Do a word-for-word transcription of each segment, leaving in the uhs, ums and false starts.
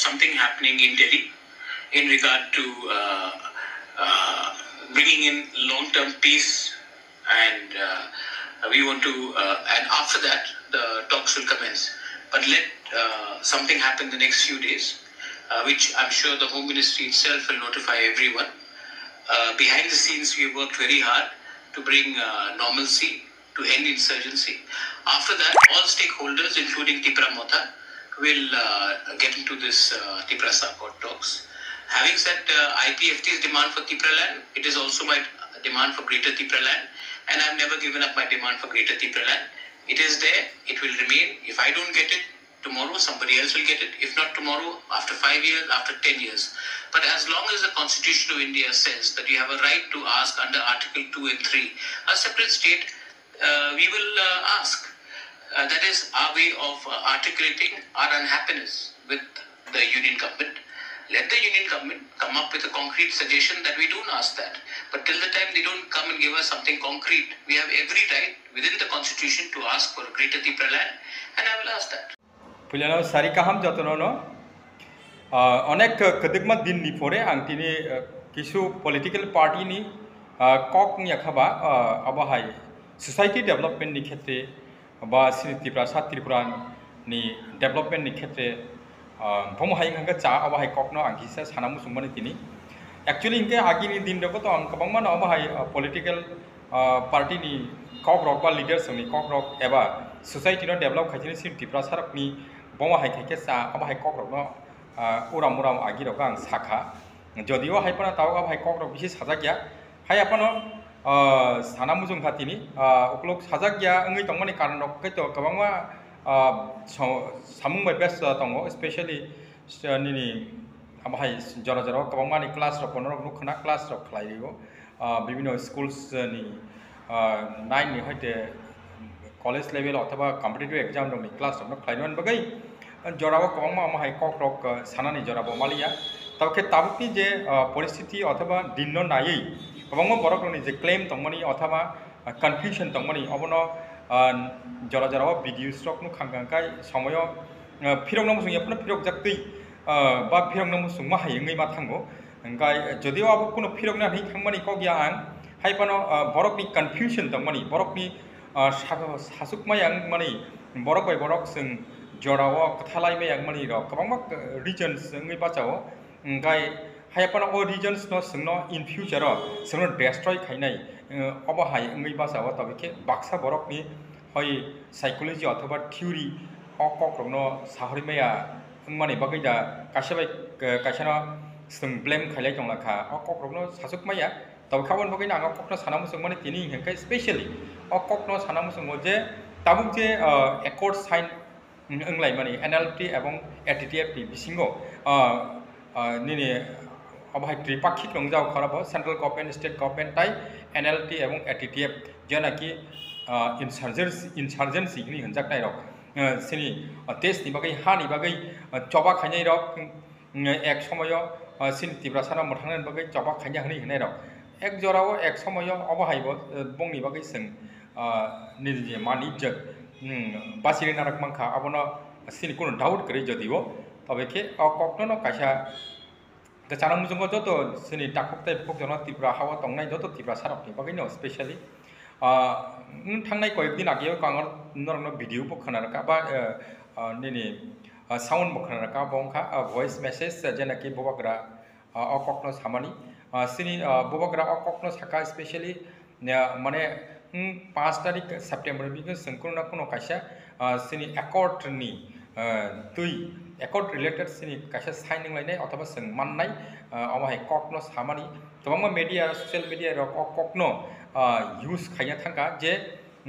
something happening in Delhi in regard to uh, uh, bringing in long-term peace, and uh, we want to, uh, and after that, the talks will commence. But let uh, something happen the next few days, uh, which I'm sure the Home Ministry itself will notify everyone. Uh, behind the scenes, we worked very hard to bring uh, normalcy, to end insurgency. After that, all stakeholders, including Tipra Motha, will uh, get into this uh, Tiprasa accord talks. Having said uh, I P F T's demand for Tipraland, it is also my demand for Greater Tipraland, and I've never given up my demand for Greater Tipraland. It is there, it will remain. If I don't get it, tomorrow somebody else will get it. If not tomorrow, after five years, after ten years. But as long as the Constitution of India says that you have a right to ask under Article two and three a separate state, uh, we will uh, ask. Uh, that is our way of uh, articulating our unhappiness with the union government. Let the union government come up with a concrete suggestion that we don't ask that. But till the time they don't come and give us something concrete, we have every right within the constitution to ask for a Greater Tipraland, and I will ask that. Puilano sari kaham jotono no. Ah, onek kwdwkma din ni pore ang tini, ah, kisu political party ni, ah, kok wngya kha ba, ah, abo hai society development ni khetre ba sini Tiprasa Tripura ni development ni khetre, ah, bomo hai wngkha cha abo hai kok no ang kisa sana muchung mani tini. Actually, hingke agini din rok to ang kwbangma no abo hai, ah, political, ah, party ni kok rok ba leaders ni kok rok eba society no develop khaisini sini Tiprasa rok ni bomo hai khaikhe cha abo hai kok rok no, ah, uram uram agi rok ang sakha. Jodio hai phano tabuk abo hai kok rok bisi sajak ya. Hai aphano, ah, sana muchung kha tini, ah, ukuluk sajak ya wngwi tongmani karon rok khe to kwbangma, ah, so-, samung bai best tongo, especially, ah, nini abo hai jora jora o kwbangma ni class rok bono rok nukha na class rok khlai rio, ah, bibino schools ni, ah, nine ni hoite college level othoba competitive exam rokni class rokno khlaina bagwi jorao kwbangma omo hai kokrok, uh, sanani jora bo maliya. Tamo khe tabukni je, uh, poristiti othoba dinno naiwi kwbangma borokrokni je claim tongmani othoba, uh, confusion tongmani obono, uh, jora jorao videos rok nukha hwnkha khe somoyo, uh, phirokno muchung ya phano phirokjaktwi, uh, ba phirokno muchungma hai wngwi ma thango. Hwnkhe jodio abo kuno phirokna hinwi thangmani kok ya ang, hai phano, ah, borokni confusion tongmani, borokni, ah, sa-, sasukmaya wngmani, borok bai borok chwng jorao kwthalai maya wngmani rok kwbangma, ah, reasons wngwi bachao. Hwnkhe hai phano o reasons no chwngno in future o chwngno destroy khainai, ah, obo hai wngwi bachao, tobikhe baksa borokni hoi psychology othoba theory o kokrokno sahori maya wngmani bagwi da kaisa bai, eh, kaisano chwng blame khailai tongla kha. O kokrokno sasuk maya, tobokhe aboni bagwino ang o kokno sana muchungmani tini hinkhe specially o kokno sana muchungo je tabuk je, eh, accord sign wnglaimani N L T ebong A T T F ni bisingo, eh, eh, nini obo hai tripakhik wngjak kha oro bo central government, state government tai N L T ebong A T T F je naki, ah, insurgency, insurgency hinwi hwnjaknai rok, ah, sini, ah, test ni bagwi, ha ni bagwi, ah, choba khainai rok, mm, ek somoyo, ah, sini Tiprasa no mwthangna bagwi choba khaina hinwi hwnai rok. Ek jora o ek somoyo obo hai bo, ah, bongni bagwi chwng, ah, nini je mani ijjot, mm, bachirwi narak mankha, abono sini kunu doubt kwrwi jodi o. Tobe khe o kokno no kaisa Kwchangno muchungo joto chini takhuk tei bukhuk jono Tripura hao tongnai joto Tiprasa rokni bagwino specially, ah, wng thangnai koyek din ageo ang norokno video bo khna rwkha ba, eh, ah, nini, ah, sound bo khna rwkha, bo wngkha, ah, voice message, ah, je naki bubagra, ah, o kokno samani. Ah, chini, ah, bubagra o kokno saka specially, ah, mane, hmm, panch tarik September bini chwng kuno na kuno kaisa, ah, chini accord ni, ah, twi accord related chini kaisa sign wnglainai othoba chwng mannai, ah, omo hai kokno samani. Kwbangma media, social media rok o kokno, ah, use khaina thangkha je,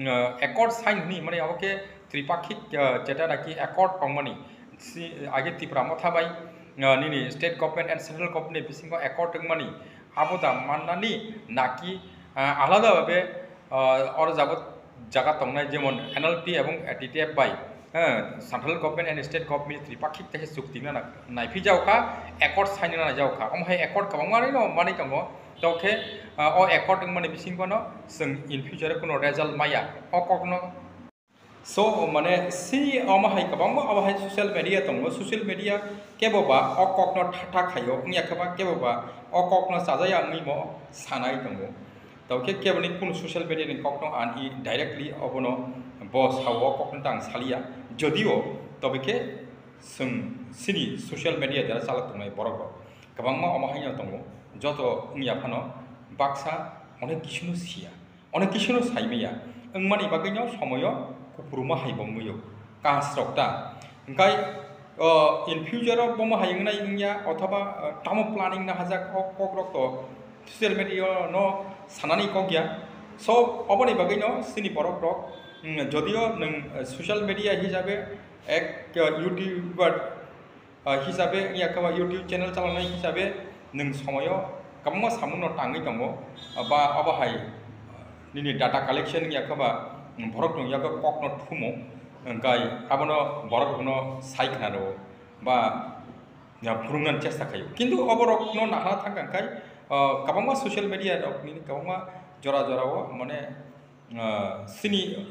ah, accord sign hwnwi mane obo khe tripakhik, ah, jeta naki accord tongmani. Si, age Tipra Motha bai, ah, nini state government and central government ni bisingo accord wngmani. Abo da mannani naki, ah, alada babe, ah, oro jabo jaga tongnai, jemon N L T ebong A T T F bai, eh, central government and state government tripakhik tei chukti na naiphi jao kha, accord sign na jao kha. Omo hai accord kwbangma rino manwi tongo. Tokhe, ah, o accord wngmani bisingo no chwng in future kuno result maya. O kokno So, mane, si omo hai kwbangma omo hai social media tongo. Social media kebo ba o kokno thatha khaio, wngya khe ba kebo ba o kokno chajaya wngwi mo sanai tongo. Tabo khe keboni kunu social media ni kokno ani directly obono bo sao, o kokno ta ang saliya. Jodio, tobe khe chwng sini social media jara chalok tongnai borok rok kwbangma omo haino tongo. Joto wngya phano baksa onek kisuno siya. Onek kisuno saimaya, wngmani bagwino somoyo kupuruma hai bo wngmio, kasrok ta. Hwnkhe, o, in future o bomo hai wngnai wngya, othoba, o, tamo planning nahajak o kokrok to social media no sanani kok ya. So, oboni bagwino chini borok rok, mm, jodio nwng, eh, social media hisabe ek, eh, YouTuber, ah, hisabe wngya khe ba YouTube channel chalanai hisabe nwng somoyo kwbangma samungno tangwi tongo, ah, ba abo hai, ah, nini data collection wngya khe ba, mm, borok nwng yago kokno thumo, hwnkhe abono borok rokno sai khna rwo ba, ya, phwrwngna chesta khaio. Kintu oborokno nahana thangkha hwnkhe, ah, kwbangma social media rokni kwbangma jora jorao mane, ah, sini,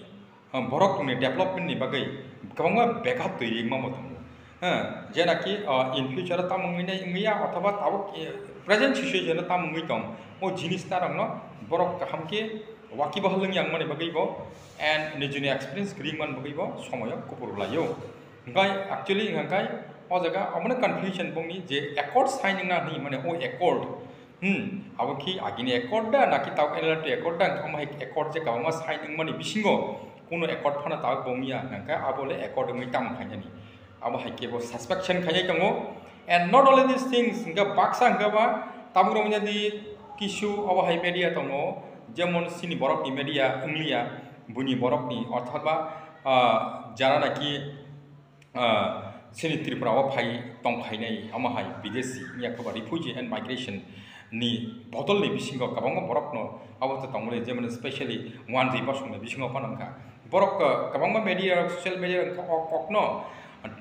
ah, borok ni development ni bagwi kwbangma beghat twi ringma bo tongo. Ha, jena ki, ah, in future o tamo wngwi nai wngwi ya, othoba tabuk, eh, present situation o tamo wngwi tong, o jinis ta rokno borok kaham khe waki bahal wngya wngmani bagwi bo and nijini experience kwrwi wngmani bagwi bo somoyo kupur laio. Hwnkhe actually hwnkhe o jaga omono confusion bongni je accord sign wngna hwnwi mane o accord Hmm, abo khe agini accord da, naki tabuk N L T accord da, wngkha omo hai accord je kwbangma sign wngmani bisingo kuno accord phano tabuk bo wngya, hwnkhe abo le accord wngwi tamo khainani. Abo hai khe bo suspension khainai tongo. And not only these things, hwnkhe baksa hwnkhe ba tabuk rok wngya di kisu abo hai media tongo, jemon sini borokni media wngliya, buini borokni, othoba, ah, jara naki ah, chini Tripura o phai tong phainai, omo hai bidesi wngya khe ba refugee and migration ni bodol ni bisingo kwbangma borok no abo to tongmani, jemon specially Wanjwi bosong ni bisingo phano wngkha. Borok, ah, kwbangma media, social media wngkha o kok no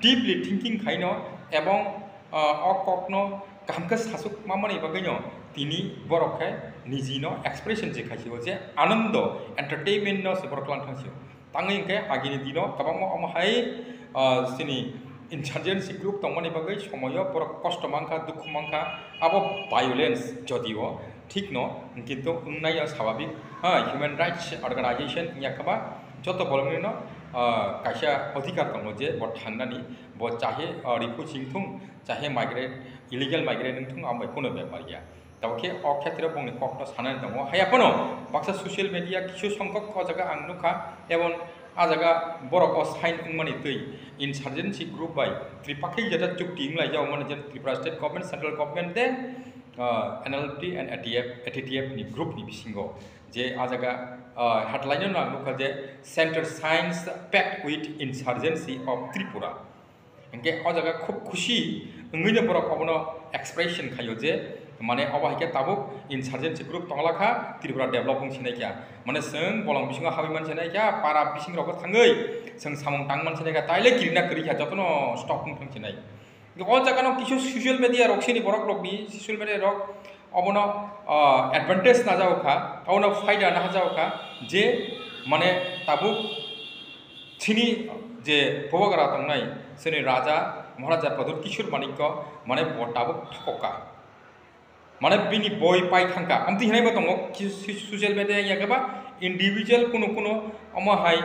deeply thinking khaino ebong, ah, o kok no kaham khe sasuk mamani bagwi no tini borok khe niji no expression je khaisio je anando entertainment no se borok lang thangsi. Tangwi hwnkhe agini dino kwbangma omo hai, ah, chini insurgency group tongmani bagwi somoyo borok kosto mankha, dukhu mankha, abo violence jodio thikno, kintu wngnaio swababik, ha, human rights organization wngya khe ba joto boroknino, ah, kaisa odhikar tongo je bo thangnani, bo chahe, ah, refugee wngthung, chahe migrant, illegal migrant wngthung, abo bai kuno bepar ya. Tabo khe o khetre bongni kokno sanani tongo. Haiya phano baksa social media kisu songkok o jaga ang nukha, ebong a jaga borok o sign wngmani twi insurgency group bai Tripakhi jeta chukti wnglaijak mani, je Tripura State Government, Central Government tei, ah, N L T and A T F, A T T F ni group ni bisingo je a jaga, ah, headline no ang nukha je Center signs pact with insurgency of Tripura. Hingke o jaga khub khusi wngwino borok obono expression khaio je, mane, obo hai khe tabuk insurgency group tongla kha, Tripura develop wng sinai kha. Mane, chwng bolong bisingo habwi man sinai kha, para bising rogo thangwi chwng samung tang man sinai kha, taile kirina kwrwi kha, jotono stop wng thang sinai. O jaga no kisu social media rok sini borok rokni social media rok obono, ah, advantage najago kha, obono faida najago kha je, mane, tabuk chini je bubagra tongnai, chini Raja Maharaja Pradyut Kishore Manikya, mane, bo tabuk thokok kha. Mane, bini boi pai thangkha. Amtwi hinai bo tongo, ki-, si-, social media ya khe ba individual kuno kuno omo hai,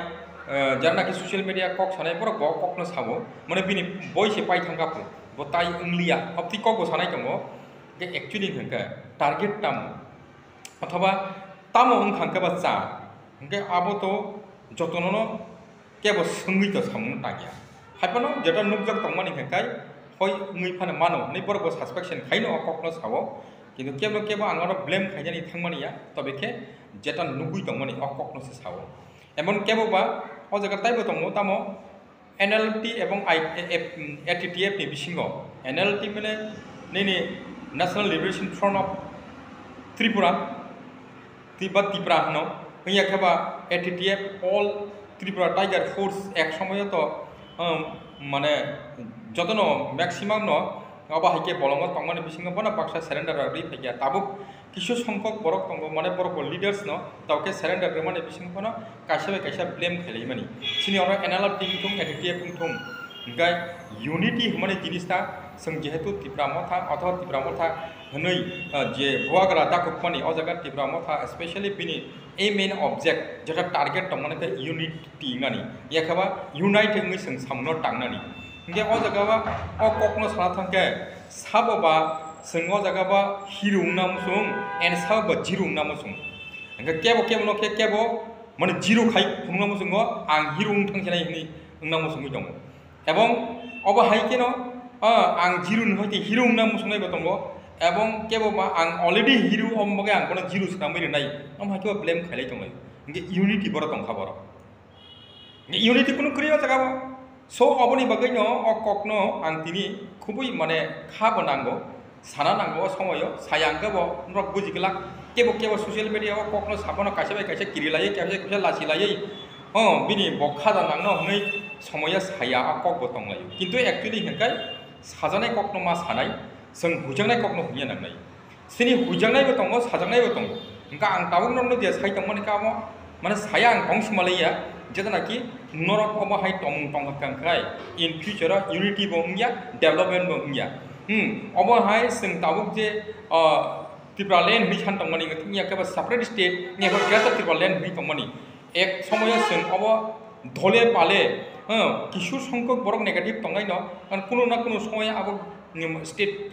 eh, jara naki social media kok sanai borok bo kokno sabo. Mane, bini boi se pai thangkha pho. Bo tai wngliya. Amtwi kok bo sanai tongo. Ke actually hwnkhe target tamo? Othoba tamo wngkha hwnkhe ba cha? Hwnkhe abo to jotono no kebo swngwi to samung tangya. Haiphano jeta nukjak tongmani hwnkhe kai hoi wngwi phano mano hwnwi borok bo suspicion khaino o kokno sao. Kintu kebo kebo ang oro blame khainani thangmani ya, tobe khe jeta nugwi tongmani o kokno se sao. Emon kebo ba o jaga taibo tongo, tamo N L T ebong I-, A-, A-, A T T F ni bisingo, N L T mane nini National Liberation Front of Tripura, Ti-, ba Tipra hwno, wngya khe ba A T T F, All Tripura Tiger Force ek somoyo to, um, mane jotono maximum no abo hai khe bolongo tongmani bisingo bono baksa surrender rwi phaikha. Tabuk Kisu songkok borok tongo, mane borok bo leaders no tauke surrender rwmani bising phano kaisa bai kaisa blame khlai mani. Sini oro N L F T wngthung, A D T F wngthung, hingkai unity hwnmani jinis ta, chwng jehetu Tipra Motha othoba Tipra Motha hwnwi, ah, je buagra dakukmani, o jaga Tipra Motha specially bini a main object, jeta target tongmani khe unity wngnani, yakhaba unite wngwi chwng samungno tangnani. Hingke o jaga ba o kokno sana thangkhe, sabo ba chwng o jaga ba hero wngna muchung, and sabo ba zero wngna muchung. Hingke kebo kebo no khe kebo mane zero khai phunukna muchungo, ang hero wng thangsinai hwnwi wngna muchungwi tongo. Ebong obo hai kheno, ah, ang zero ni hoite hero wngna muchungnai bo tongo. Ebong kebo ba ang already hero, omo bagwi ang bono zero swnamwi rwnai, omo hai khe bo blame khailai tonglai. Hingke unity boro tongkha borok. Unity kunu kwrwi o jaga o. So, oboni bagwi no o kokno ang tini khubui mane kha bo nango, sana nango o somoyo, saya hwnkhe bo norok buji glak. Kebo kebo social media o kokno sabono kaisa bai kaisa kiri laiwi, kaisa bai kaisa lachi laiwi, oh, bini bo kha da nangno hwnwi somoya saya o kok bo tong laio. Kintu actually hwnkhe sajaknai kokno ma sanai, chwng hujaknai kokno hwnya nangnai. Sini huijaknaibo tongo, sajaknaibo tongo. Hingkha ang tabuk norokno je sai tongmani kamo, mane saya ang tong simalaiya, jeta naki norok obo hai tongmung tongkha kha khe, in future o unity bo wngya, development bo wngya. Hmm, obo hai chwng tabuk je, ah, Tripura land hinwi san tongmani, wngya khe bo separate state, wngya khe bo Greater Tripura land hinwi tongmani. Ek somoyo chwng obo dole pale, hmm, kisu songkok borok negative tongnaino, kunu na kunu somoyo abo, hmm, state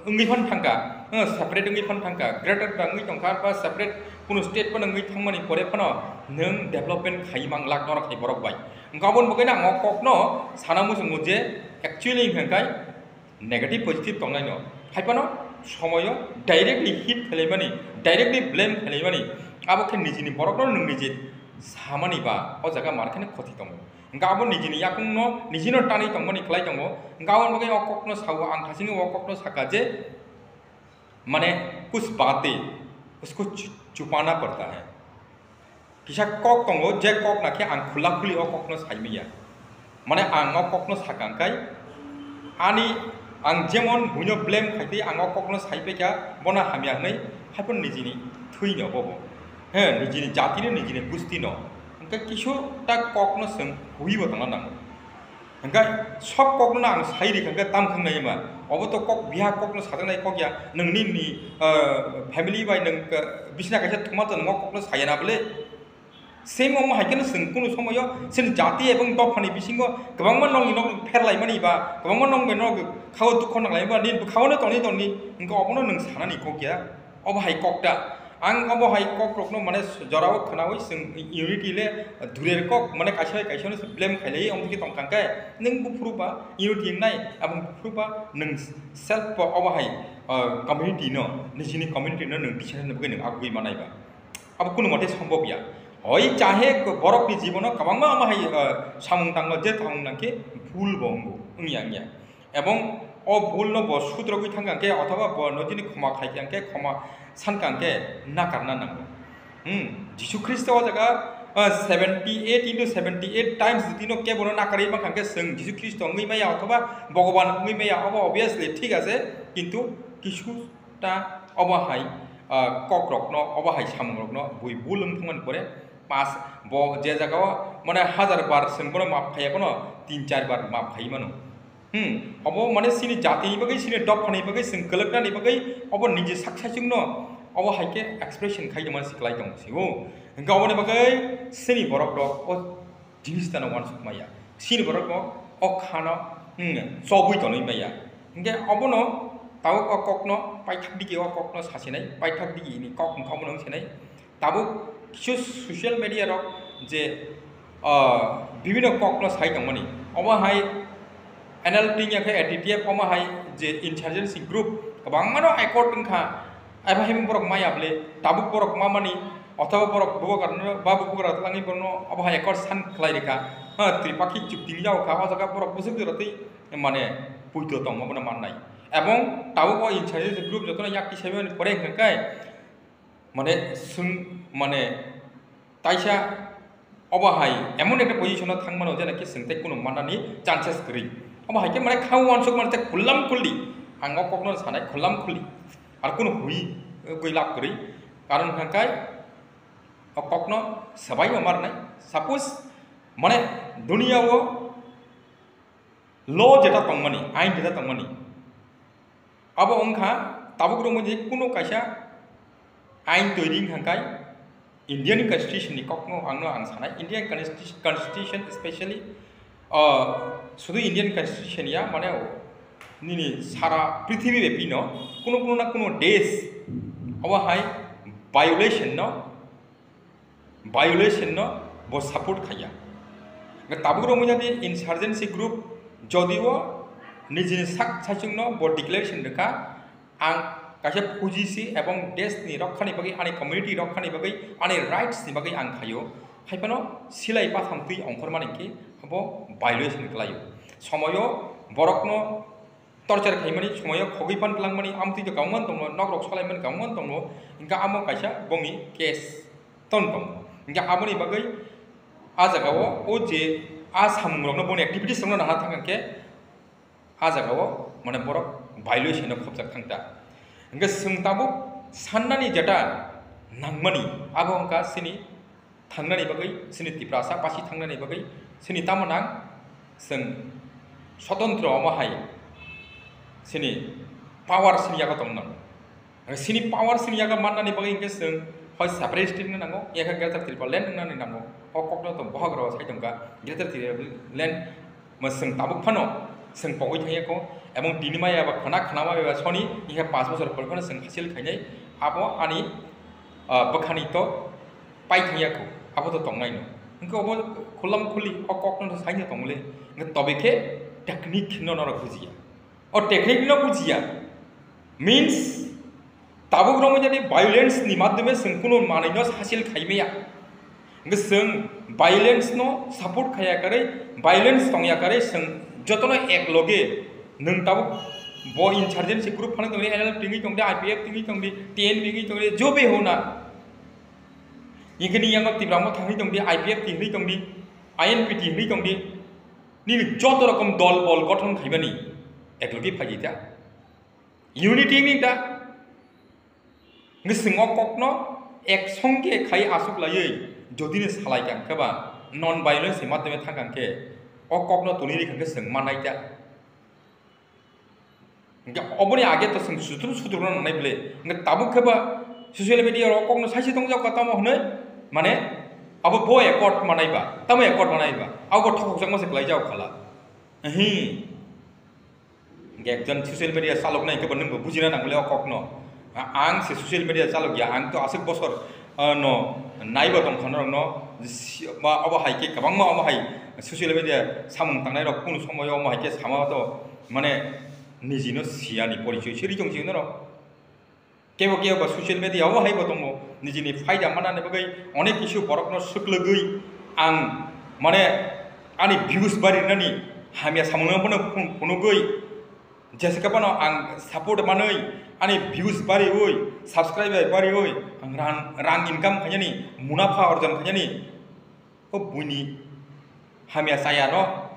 wngwi phan thangkha, eh, separate wngwi phan thangkha, greater ba wngwi tongkha, ba separate kunu state phano wngwi thangmani pore phano nwng development khai mang lak norok hai borok bai. Hwnkhe aboni bagwino ang o kokno sana muchungo je actually hwnkhe negative positive tongnaino. Hai phano somoyo directly hit khailaimani, directly blame khailaimani, abo khe nijini borokno nwng nije samani ba o jaga mar kheno khoti tongo. Hingke abo nijini yakungno, nijino tanwi tongmani khlai tongo. Hingke aboni bagwi o kokno sao, ang thasingwi o kokno saka je, mane, kuch baatein usko chu-, chupana padta hai. Kisa kok tongo, je kok nakhe ang khula khuli o kokno saimanya. Mane, ang o kokno saka hwnkhe, ani, ang jemon buino blame khaitwi ang o kokno saipaikha, bono hamya hwnwi, haiphano nijini thwino bobo. He, nijini jatino, nijini gustino. Hingke kisu ta kokno chwng huibo tongna nango. Hingke sob kokno ang sai rikha hingke tam khwngnai ma. Obo to kok biha kokno sajaknai kok ya. Nwng nini, ah, family bai nwng, ah, bisna kaisa thuma to nwng o kokno saya na bole. Same omo hai kheno chwng kunu somoyo chini jati ebong dophani bisingo kwbangma nokni nok pherlaimani ba kwbangma nok bai nok khao dukho nanglaimani ba nini bwkhao no tongni tongni hingke obono nwng sanani kok ya. Obo hai kok da. Ang obo hai kok rokno mane jorao khwnaui chwng unity le durer kok mane kaisa bai kaisa no blame khailai omo khe tong kha khe nwng buphuru ba unity wngnai abo buphuru ba nwng self ba obo hai, ah, community no nijini community no nwng decision ni bagwi nwng agugwi manai ba abo kunu mote sombhob ya. Hoi chahe borok ni jibono kwbangma omo hai, ah, samung tanglo je tangmung nangkhe bhul bo wngo wngya wngya. Ebong o bhul no bo sudrogwi thangkha hwnkhe, othoba bo no jini khoma khaikha hwnkhe, khoma sankha hwnkhe nakarna nango. Hmm, Jisu Khristo o jaga, ah, seventy eight into seventy eight times jodi no kebo no nakarwi mankha hwnkhe, chwng Jisu Khristo wngwi maya, othoba Bhogoban wngwi maya, obo obviously thik ase, kintu kisu ta obo hai, ah, kok rok no, obo hai samung rok no bui bul wng thangmani pore, pas bo je jaga o mane hajar bar chwng bono map khaiya, bono tin char bar map khaiwi mano. Hmm, obo mane chini jatini bagwi, chini dophani bagwi, chwng kwlwknani bagwi, obo niji sak saichungno, obo hai khe expression khai tongma se kwlai tong sio. Hwnkhe oboni bagwi chini borok rok o jinis tano uansuk maya. Chini borok rok o khano, hmm, chobwi tonwi maya. Hwnkhe obono tabuk o kokno paithak digi o kokno sasinai, paithak digi ni kok wngkha obono wngsinai. Tabuk kisu social media rok je, ah, bibhinno kokno sai tongmani, omo hai N L T wngya khe A T T F, omo hai je insurgency group kwbangmano accord wngkha, abo hai borok maya bole tabuk borok mamani, othoba borok bubagrano ba bubagra twlangwi borokno obo hai accord sign khlai rikha, ha, Tripakhi chukti wngya kha, o jaga borok bwswk jora twi mane puito tongma bono mannai. Ebong tabuk o insurgency group jotono yak tisai mani pore hwnkha khe, Mane, swng, mane, taisa obo hai emon ekta position o thang mano, jena ki swng tei kunu mannani chances kwrwi. Obo hai khe, mane, kha uansuk mani tei khullam khulli. Ang o kokno sanai, khullam khulli. Ar kunu hui, Gwi lab kwrwi. Karon hwnkha khe o kokno swbaino marnai. Suppose, mane, duniya o law jeta tongmani, ain jeta tongmani, abo wngkha tabuk romwi je kuno kaisa ain toiri wngkha khe Indian Constitution ni kokno angno ang sanai. Indian Constitu-, Constitution specially, ah, sudu Indian Constitution ya, mane, nini sara prithibi bepino kuno kuno na kuno desh abo hai violation no, violation no bo support khaiya. Tabuk romwi jadi insurgency group jodio nijini sak saichung no bo declaration rwkha, ang kaisa phuji si ebong desh ni rokha ni bagwi, ani community rokha ni bagwi, ani rights ni bagwi ang khaio, haiphano silai patham twi ongkhormani khe abo violation khlaio. Somoyo borokno torture khaimani, somoyo khogwi pan twlangmani, amtwi to kaungma tongo, nok rok salaimani kaungma tongo, hingkhe amo kaisa bongni case ton tongo. Hingkhe aboni bagwi a jagao o je a samung rokno, boni activities rokno naha thang khe a jagao mane borok violation no khopjak thang ta. Hingkhe chwng tabuk sannani jeta nangmani abo wngkha chini thangnani bagwi, chini Tiprasa basi thangnani bagwi, chini tamo nang, chwng sotondro omo hai chini power chini yago tong nang. Ang chini power chini yago mannani bagwi hwnkhe chwng hoi separate state wngna nango, yakha Greater Tipraland wngna nango. O kokno to bohok rok sai tongkha, Greater Tipraland mo chwng tabuk phano chwng pogwi thangya kho, ebong tini maya ba khana khana maya ba soni, yakha panch bochor pore phano chwng hasil khainai. Abo ani, ah, bwkhani to pai thangya kho, abo to tongnai no. Hwnkhe obo khulam khuli o kokno saino tongmole, hwnkhe tobe khe technique no norok bujiya. O technique no bujiya means tabuk romwi jadi violence ni madhyome chwng kuno manwi no hasil khaimaya. Hwnkhe chwng violence no support khaiya karwi, violence tongya karwi chwng jotono ek loge nwng tabuk bo insurgency group phano tongdi, N L F tingwi tongdi, I P F tingwi tongdi, T N B tingwi tongdi, jobe hona. Hwnkhe ni yango Tipra Motha hwnwi tongdi, I P F T hwnwi tongdi, I N P T hwnwi tongdi. Nini joto rokom dol bol gothon khaimani ek loge phaidi ta. Unity ni ta. Hwnkhe chwng o kokno ek songke khai asuk laiwi jodi ni salai kha hwnkhe ba non violence ni madhyome thang kha hwnkhe o kokno toni ri kha hwnkhe chwng manai ta. Hwnkhe oboni age to chwng sutru sutru no nangnai bwle. Hwnkhe tabuk khe ba social media o kokno saisi tongjak kha tamo hwnwi, mane abo bo accord manai ba, tamo accord manai ba, abo bo thokjak ma se kwlai jak khala. Ehi. Hwnkhe ekjon social media chaloknai hwnkhe bo nwng bo bujina nang bwle o kokno. A-, ang se social media chalok ya, ang to aswk bosor, ah, no naibo tong kha norok no, si-, ba obo hai khe kwbangma omo hai social media samung tangnai rok kunu somoyo omo hai khe sama to mane niji no siyani porichoi se ri tong si norok. Kebo kebo ba social media o hai bo tongo, nijini phaida manani bagwi onek kisu borokno swklwgwi ang, mane, ani views barinani hamya samungno bono phun-, phunugwi, jesa khe bono ang support manwi, ani views bariwi, subscriber bariwi, ang rang, rang income khainani, munapha orjon khainani, o buini hamya chaya no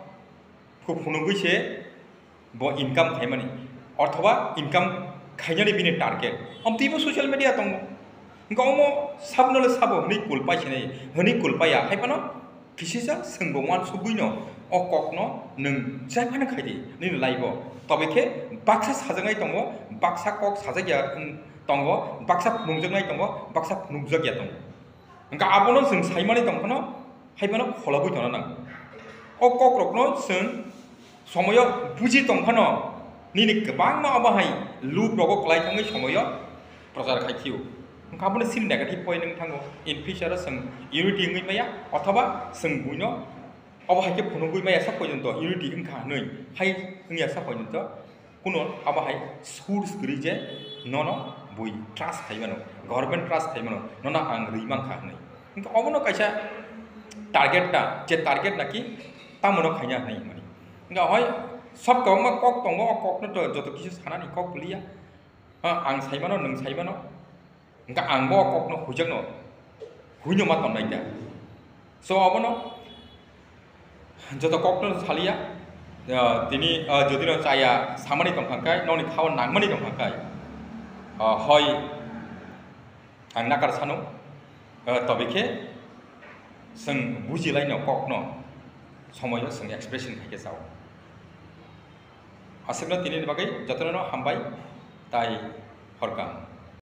phu-, phunugwi se bo income khaimani, othoba income khainani bini target. Amtwibo social media tongo. Hwnkhe omo sabno le sabo hwnwi kulpai sinai, hwnwi kulpaiya. Haiphano kisisa chwngbo uansukgwino o kokno nwng jaiphano khaidi nini life-o. Tobe khe baksa sajaknai tongo, baksa kok sajakya wng tongo, baksa phunukjaknai tongo, baksa phunukjakya tongo. Hwnkhe abono chwng saimani tongphano, haiphano kholobwi tongna nang. O kokrokno chwng somoyo buji tongphano, nini kwbangma omo hai loop rogo kwlai thangwi somoyo prochar khai phio. Hwnkhe abono chini negative point wng thango. In future o chwng unity wngwi maya, othoba chwng buino obo hai khe phunugwi maya sak porjonto unity wngkha hwnwi hai wngya sak porjonto. Kuno abo hai source kwrwi je nono bui trust khai mano, government trust khai mano, nono ang rwi mankha hwnwi. Hwnkhe obono kaisa target ta, je target naki tamono khaina hwnwi hwnmani. Hwnkhe hoi sob kwbangma kok tongo, o kokno to joto kisa sanani kok kwliya. Ha, ang sai mano, nwng sai mano. Hwnkhe ang bo o kokno huijakno huino ma tonnai kha. So, abono joto kokno saliya, ah, tini, ah, jodi no chaya samani tongkha khe, nokni khao nangmani tongkha khe, ah, hoi Ang nakar sano, eh, tobe khe chwng bujilaino kokno somoyo chwng expression khai khe chao. Aswkno tinini bagwi jotono hambai tai horkam.